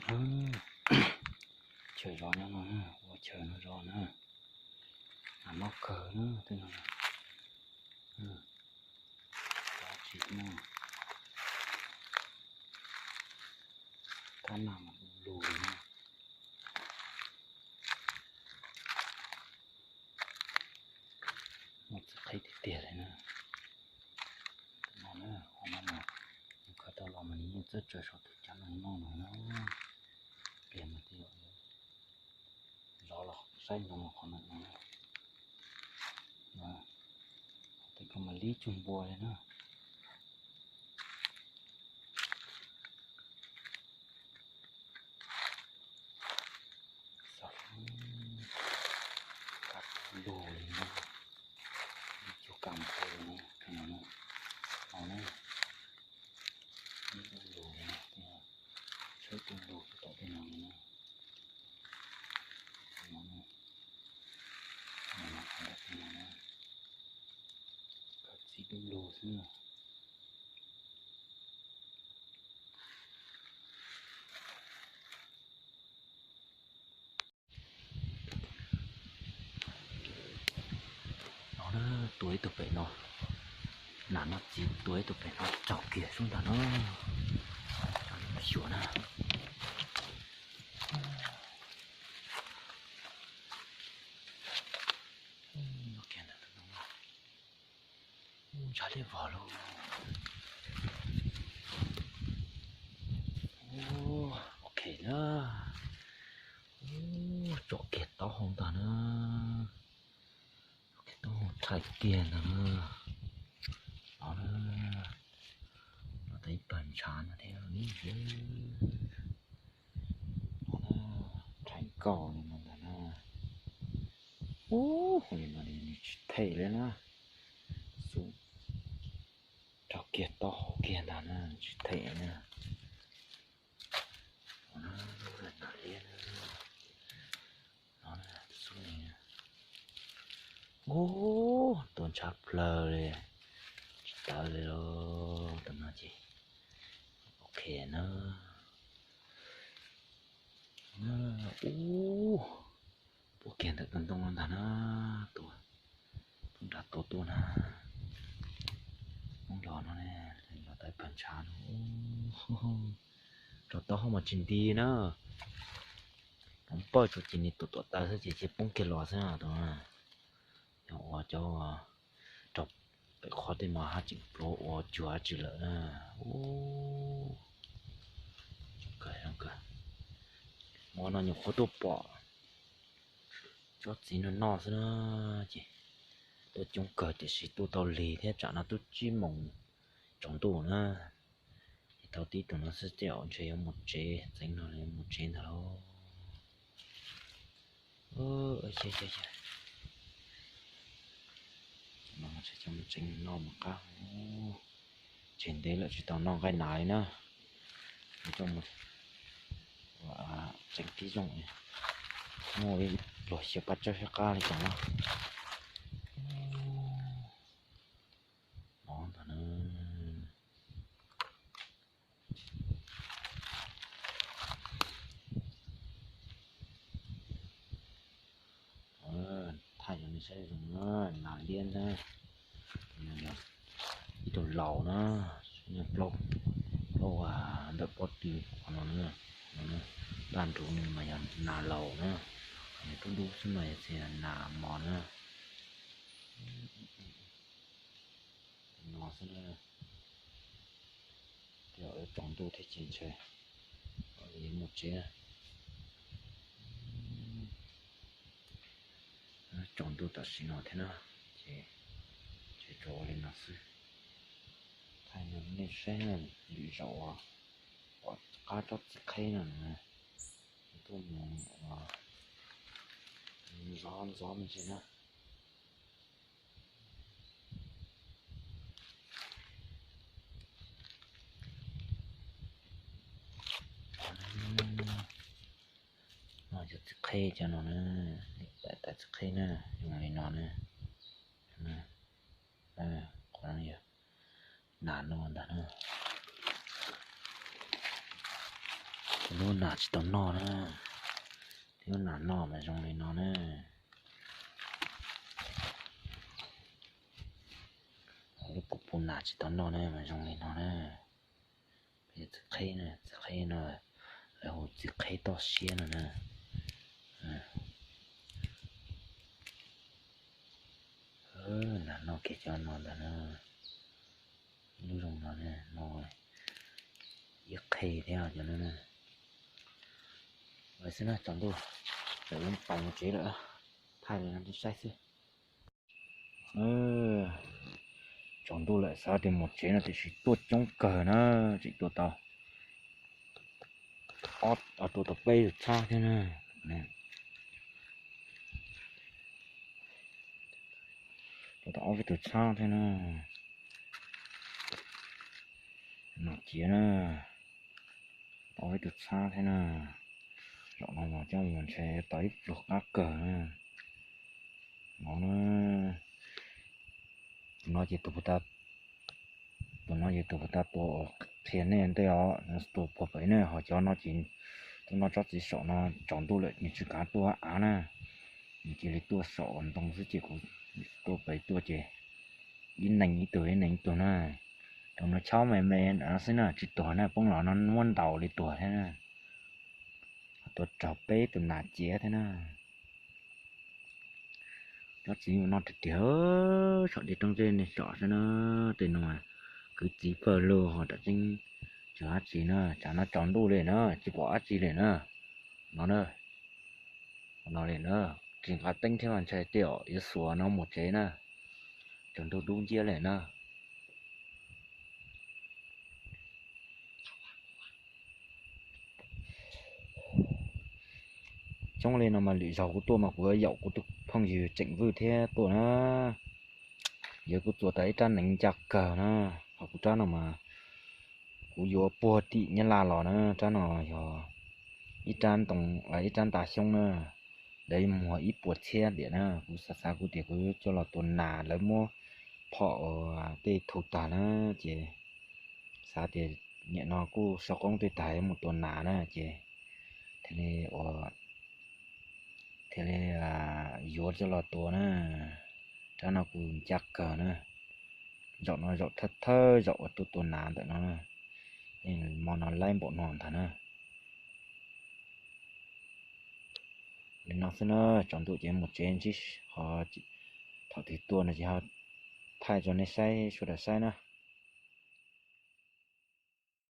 Chaw zov nyob no na, ua chaw no zov na. Nas mob kawg na, tej no. Dab tsi no, kab nas mas du lug li na. Muaj txiv qheb tiag tiag li na. No na, qhov no mas nws khaws tau los mas nws yeej txawj tsaws saum tus cab no noj no na. Pliag mas tej zaum zov los saib ntsoov qhov no no. Tej ko mas lib cuag npua li na. Xav kab lug li na, cuag kab npua li na, no na, no na, ib lub lug li na, tshawb tus lug rau tom tej no li na, no na, no na, kab txib lub lug xwb na. No na, tua ib tug pem no, nas noj txiv tua ib tug pem no tsaug kiag sub ntag no. Xyuas na. Ntshai liab vog lauj. Ok na. Tsom kiag taub hau ntag na. Tsom kiag taub hau rhais kiag ntag na. Los na. Los tau ib pawg ntshav no thiab. Los na, rhais nkaus li no ntag na. Ub, li no nws tsis them li na. Xub rau kiag taub hau kiag ntag na, tsis them na. Nas liab no, xub ni. Ub, tua ntshav plaws li, tsis tawv li lauj, tus no ces. Ok na. Ub, puab kiag ntawm tus ntoo no ntag na, tua, puab nrad tua tuaj na, poob los no ne, los tau ib pawg ntshav no, rau taub hau mas tsis nti na, poob pawj tsuas ces nws tuam tuam taw xwb ces cia poob kiag los xwb tus no. Yog ua cov rau pem qhov tej mas haj tseem pluav ua cuag dab tsi lawm na. Ub, zoo kawg, zoo kawg. Hmo no nyuam qhuav tuaj pom tsob txiv no noj xwb na, ces tuaj coob kawg tiam sis tuaj tau lig thiab, tsam no twb tsib moos tsaus ntuj na. Ces tau tib tug no xwb tej zaum ntshe yuav mus tsev, txeev no yuav mus tsev ntag lauj. Cov no mas tseem noj mus qab, tseg ntev lawm tsis tau noj nqaij nas li na. Coj mus tseem tib zoo, muaj ib pluag xyaw paj tsawb sab qab li cas no. No ntag na. Thaij rau nej saib zoo na, nas liab na, ib tug laus na, plaub, plaub ntawm pob tw qhov no na, no na, ntaj nruv no mas yog nas laus na, qhov no dub dub xwb mas yog txiv nas mos na. No xwb na, tej zaum yuav tsaus ntuj thiab ces ntshe yuav mus tsev. Tsaus ntuj tam sim no thiab na, ces tsuas ua li no xwb. Thaij rau nej saib na, lwm zaus uas qab tsob txiv qheb no na, tuaj mus zov ntxov me ntsis na. No yog txiv qheb cov no na, tais txiv qheb na, zoo li no na. Qhov no yog nas no ntag na. Lub nas tsis tau noj na, lub nas noj mas zoo li no na. Lub kuv pus nas tsis tau noj na mas zoo li no na. Txiv qheb, txiv qheb no, lawv hu txiv qheb toj siab no na. Nas noj kiag cov no ntag na. Lub zoo no na, no ib qhe thiab cov no na. Lawm xwb na, tsaus ntuj, lawv mus tsev lawm, thaij li no saib xwb. Tsaus ntuj lawm, xav tias mus tsev no tiam sis tuaj coob kawg na, tseem tua tau, tua tau peb tus txhab thiab na. Tua tau ob peb tus txhab thiab na. Nom ciav na, ob peb tus txhab thiab na. Zaum no mas coj mus ntshe tau ib pluag qab kawg na. No, tus no ces tus puag ta, tus no ces tus puag ta tua qhia nej ntej os, tua puag pem ne, ho cov no ces tuaj noj tsob txiv saum no tsaus ntuj lawm nws tsis kav tuaj av na. Nws cia li tuaj saum ntoo xwb ces kuv tuaj pem tuaj ces ib neeg ib tug ib neeg ib tug na. Tus no chob me me xwb na, tsis tuag na, poob los no muab ntaus li tuag thiab na. Tua raug peb tus nas ciav thiab na. Tsob txiv no tiag tiag, saum dej roob zeb nej tsom xwb na. Tej no kwv txiv pawg lug ho tam tseeb tsis dab tsi na, tsam no tsaus ntuj li na, tsis pom dab tsi li na. No na, no li na, tsis nqa teeb thiab mas ntshai tej zaum yuav xuas no mus tsev na, tsaus ntuj dub nciab li na. Coob li no mas lwm zaug kuv tuaj mas kuv yuav yaum kuv tus phooj ywg Tseem Vwj thiab tuaj na. Yog kuv txua tau ib rab neev ncaj kawg na, ho kuv rab no mas kuv yuav puag tim Nyab Laj los na, rab no yog ib rab ntoo, ib rab nta xyoob na, lawv muag ib puas txhiab diam na. Kuv xav xav kuv tias kuv coj los tua nas, lawv muab phom tej thu tag na, ces xav tias nim no kuj sau qoob tej tag yuav mus tua nas na, ces thiaj li ua, thiaj li yuav coj los tua na. Rab no kuj ncaj kawg na, zaum no zaum thawj thawj zaum uas tuaj tua nas ntawm no, hmo no laib npaum no ntag na. Li no xwb na, tsaus ntuj ces mus tsev ntsib ho thaum twg tuaj no ces ho thaij rau nej saib sawv daws saib na.